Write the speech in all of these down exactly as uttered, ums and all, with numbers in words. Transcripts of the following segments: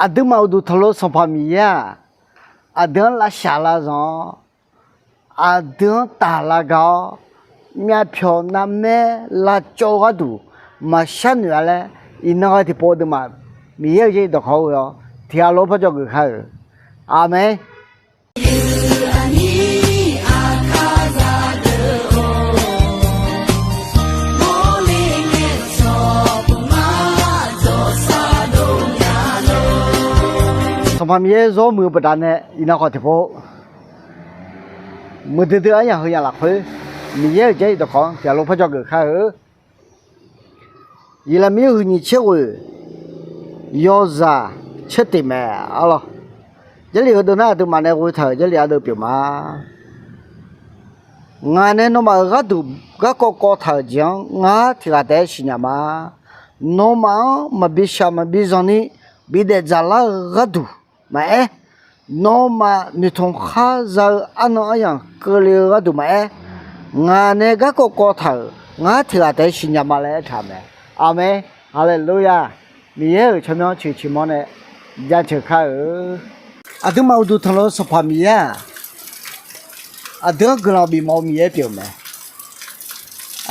Aqduimaf uqduq tanqlo Sanqpaq Miqyaer-aq, aqdui-anr lavshaq lavzanq-awr, aqdui-anr taq lavgaq-awr, myavpyawq navmaer lavcawv-eu gharduq maqshar noeq-a laer, iqnan ghae tiqpov aqduimaf Miqyaer-euq jarlif dawqkawq-anr ghoe-awr tiqghaq lof-aer parjawr geuf kar-euq. Aqmeq. Sanqpaq Miqyaer zawr muiq-eu baqdanae iqnan khawf tiqpov muiqdui dui-eu aryamq heu yamq lafkhoer, Miqyaer-euq jarlif dawqkawq-anr tiqghaq lof-aer parjawr geuf kar-eu. Yeqlaqmir huiq nyiq tser ghoeq yawzaq tser tiq mae, arlawr. Jarlif heudeuq nar aqduimaf nae ghoe taq-euq jarlif ardeuv pyeuf ma. Ngaq nae nawmaf-euq gharduq garkawv kawv taq-euq jeq-anr ngar tiqghaq taef-aer siqnya ma. Nawmaf-anr maqbi shaq maqbi zanq ni bidaef dzaqlar-eu gharduq maqaer, nawmaf noeqtmq khar za-eu arnan aryamq keuvle-eu gharduq maqaer, ngaq nae garkawv kawv taq-euq ngar tiqghaq taef-aer siqnya ma laer aertaq-euq mae. Aqmeq. Haleluya. Miqyaer-euq tsawrmyanr ciqciq mawr nae jaceuq kar-eu. Aqduimaf uqduq tanqlo Sanqpaq Miqyaer-aq, aqdui-anr guiqlanq bif mawf-eu Miqyaer pyeuf-eu mae.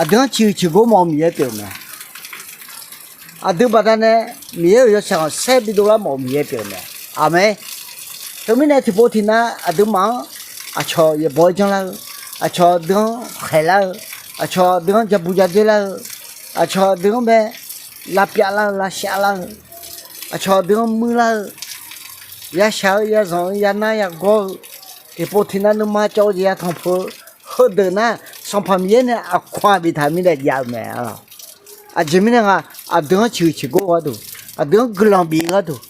Aqdui-anr ciqhuiq ciqgor mawf-eu Miqyaer pyeuf-eu mae. Aqdui baqdanae Miqyaer-euq yawshaq khanqsaer bidovlar mawf-eu Miqyaer pyeuf-eu mae. Aqmeq. Teumirnae tiqpov tiqnav aqduimaf-anr aqcawq yaeqbawq-aer janrlar-eu, aqcawq dui-anr khaeqlar-eu, aqcawq dui-anr jabu jadoer lar-eu, aqcawq dui-anr bae lavpyav lar-eu lavshav lar-eu, aqcawq dui-anr muir lar-eu, yashaq-eu yazanq-eu yanar yagawr-eu, tiqpov tiqnav nuima cawv-eu jeq yatanq puq-eu heudeuq nar, Sanqpaq Miqyaer nae aqkawq-aq biftaq mirnae jav-eu mae, arlawr. Aqjeq mirnae nga, aqdui-anr ciqhuiq ciqgor-eu gharduq, aqdui-anr guiqlanq bif-eu gharduq,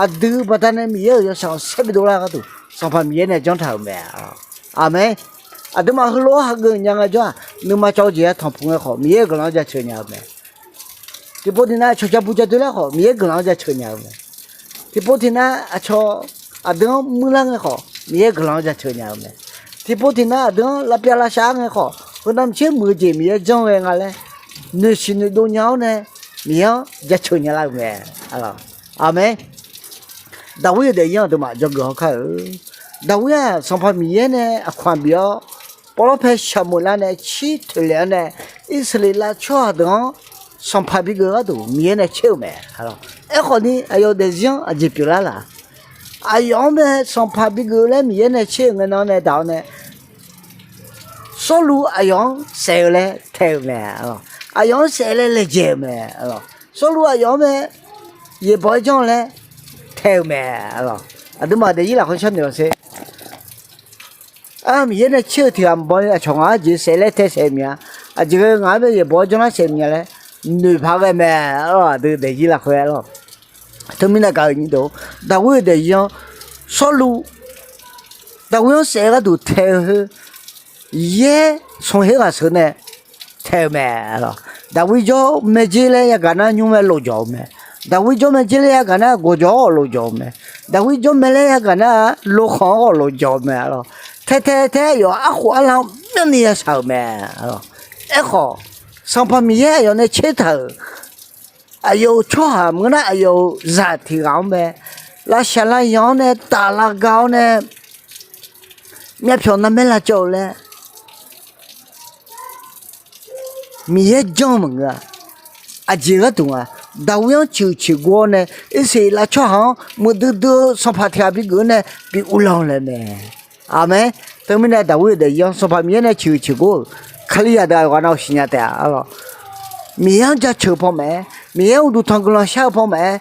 aqdui baqdanae Miqyaer-euq yawshaq khanqsaer bidovlar gharduq Sanqpaq Miqyaer nae janr taq-euq mae, arlawr. Aqmeq. Aqduimaf heulof-aer hageuf nya ngaejawr-aq, nuima cawv-eu jeq yatanq puq ngae khawf Miqyaer-euq guiqlanq-anr jaceuq nya-eu mae. Tiqpov tiqnav aqcawq jabu jadoer lar khawf Miqyaer guiqlanq-anr jaceuq nya-eu mae. Tiqpov tiqnav aqcawq aqdui-anr muir lar ngae khawf Miqyaer guiqlanq-anr jaceuq nya-eu mae. Tiqpov tiqnav aqdui-anr lavpyav lavshav-ar ngae khawf, heu navmaqtser muiq-eu jeq Miqyaer janr ghae nga laer noeqsiq noeqdov nya-awr nae Miqyaer-anr jaceuq nya lar-euq mae, arlawr. Aqmeq. Daqwir-euq daefzir-anr aqduimaf dzawgeuf hawkar-eu. Daqwir-aq Sanqpaq Miqyaer nae aqkawq-aq bif-awr, pawvlawr pae Saqmoeqlav nae cir toeqlaef-awr nae, Irsaqleqlav tsawrhaq deuq-anr sanqpaq bigeuf gharduq Miqyaer nae tser-euq mae. Aerkhawf ni aqyawf-euq daefzir-anr aqjeq pyeuflar laf? Aqyawf-anr mae sanqpaq bigeuf laer Miqyaer nae tser-euq ngae nan-anr nae daq-awr nae, Sawrluv aqyawf-anr saef-eu laer tae-euq mae, arlawr. Aqyawf-anr saef laer laejae-euq mae, arlawr. Sawrluv aqyawf-anr mae yaeqbawq-aer janr-eu laer tae-euq mae, arlawr. Aqduimaf daefzir lafkhoer sharnoeq-awq sher. Ar, Miqyaer nae tser-eu tiq ghaq maqbaw ni aqcawq ngaq-anr jeq saef laer tae saef-eu miq-a. Aqjeq ghae ngaq-anr bae yaeqbawq-aer janrlar saef-eu miq-a laer noeqpaq ghae mae, arlawr. Aqdui daefzir lafkhoer, arlawr. Teumirnae gaq-euq nyir deuq, Daqwir-euq daefzir-anr, Sawrluv, Daqwir-anr saef-eu gharduq tae-eu khoer, yaer sanqkhaer ghaq sheuq nae tae-eu mae, arlawr. Daqwir jawr maeqjer laer yagaq nar nymr mae lofjawq-eu mae. Daqwir jawr maeqjer laer yagaq nar gawqjawq-anr ghawqlofjawq-eu mae. Daqwir jawr mae laer yagaq nar lokhanq-anr ghawqlofjawq-eu mae, arlawr. Tae tae tae aqyawf arkhof arlar-anr myanrni yashaq-euq mae, arlawr. Aerkhawf, Sanqpaq Miqyaer aqyawf nae tser taq-euq aqyawf-euq tsawrhaq maqngeur nar aqyawf-euq zaq tiq ghaq-anr mae, lavshaq lavyanq-anr nae taf lavga-awr nae, myavpyawq navmaer lavcawv-eu laer Miqyaer janr-eu maqngeur-a. Aqjeq gharduq nga, Daqwir-anr ciqhuiq ciqgor-awr nae Irsaqleqlav tsawrhaq-anr muiqdui dui-eu sanqpaq tiq ghaq bigeuf-awr nae bi uvlanr-eu laer mae. Aqmeq. Teumirnae Daqwir-euq daefzir-anr Sanqpaq Miqyaer nae ciqhuiq ciqgor-euq Kalizaq deuq aqyawf ghaq nav-euq siqnya taef-a, arlawr. Miqyaer-anr jaceuq-eu paw maqaer, Miqyaer-anr uqduq tanq guiqlanq shar-eu paw maqaer,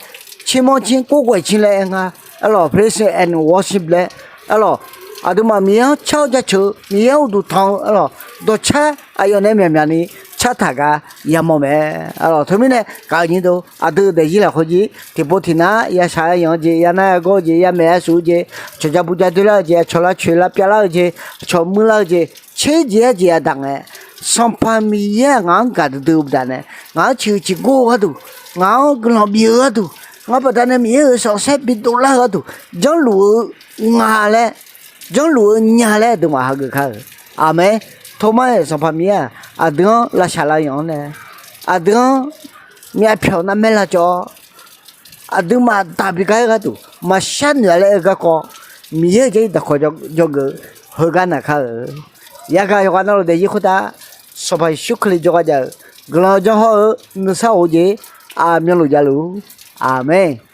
ciqmanq cin kov ghaeq cin laer aer nga, arlawr, praise and worship laer, arlawr, aqduimaf Miqyaer-anr car-awr jaceuq-eu, Miqyaer-anr uqduq tanq-eu, arlawr, dawqcar aqyawf nae myaqmyaq ni cartaq gar yamawr mae, arlawr. Teumirnae gaq-euq nyir deuq, aqdui-euq daefzir lafkhoer jir tiqpov tiqnav yashaq yanq-eu jeq, yanar yagawr-eu jeq, yamaeq yasuf-eu jeq, aqcawq jabu jadoer lar-eu jeq, aqcawq lavcoeq lavpyav lar-eu jeq, aqcawq muir lar-eu jeq, tser jeq-aer jeq yadaq ngae, Sanqpaq Miqyaer-aq ngaq-anr gaqdui dui-eu baqdanae, ngaq-anr ciqhuiq ciqgor-eu gharduq, ngaq-anr guiqlanq bif-eu gharduq, ngaq baqdanae Miqyaer-euq sanqsaer bidov lar-eu gharduq, janrluf-eu nga laer, janrluf-eu nya laer aqduimaf hageuf kar-euq. Aqmeq. Tormar-aer Sanqpaq Miqyaer-aq aqdui-anr lavshaq lavyanq-anr nae, aqdui-anr myavpyawq navmaer lavcawv-awr, aqduimaf daqbi gar-aer gharduq maqshar noeq-a laer aer-eu garkawv, Miqyaer-euq Jarlif daqkawq jawrgeuf-eu heugar naq kar-eu. Yagaq yawqghaq navluf daefzir khoertav Sanqpaq Yeqsur Kali jawrgar jav-eu guiqlanq janr hawr-eu nuisar of-eu jeq aqmyanluf javluf. Aqmeq.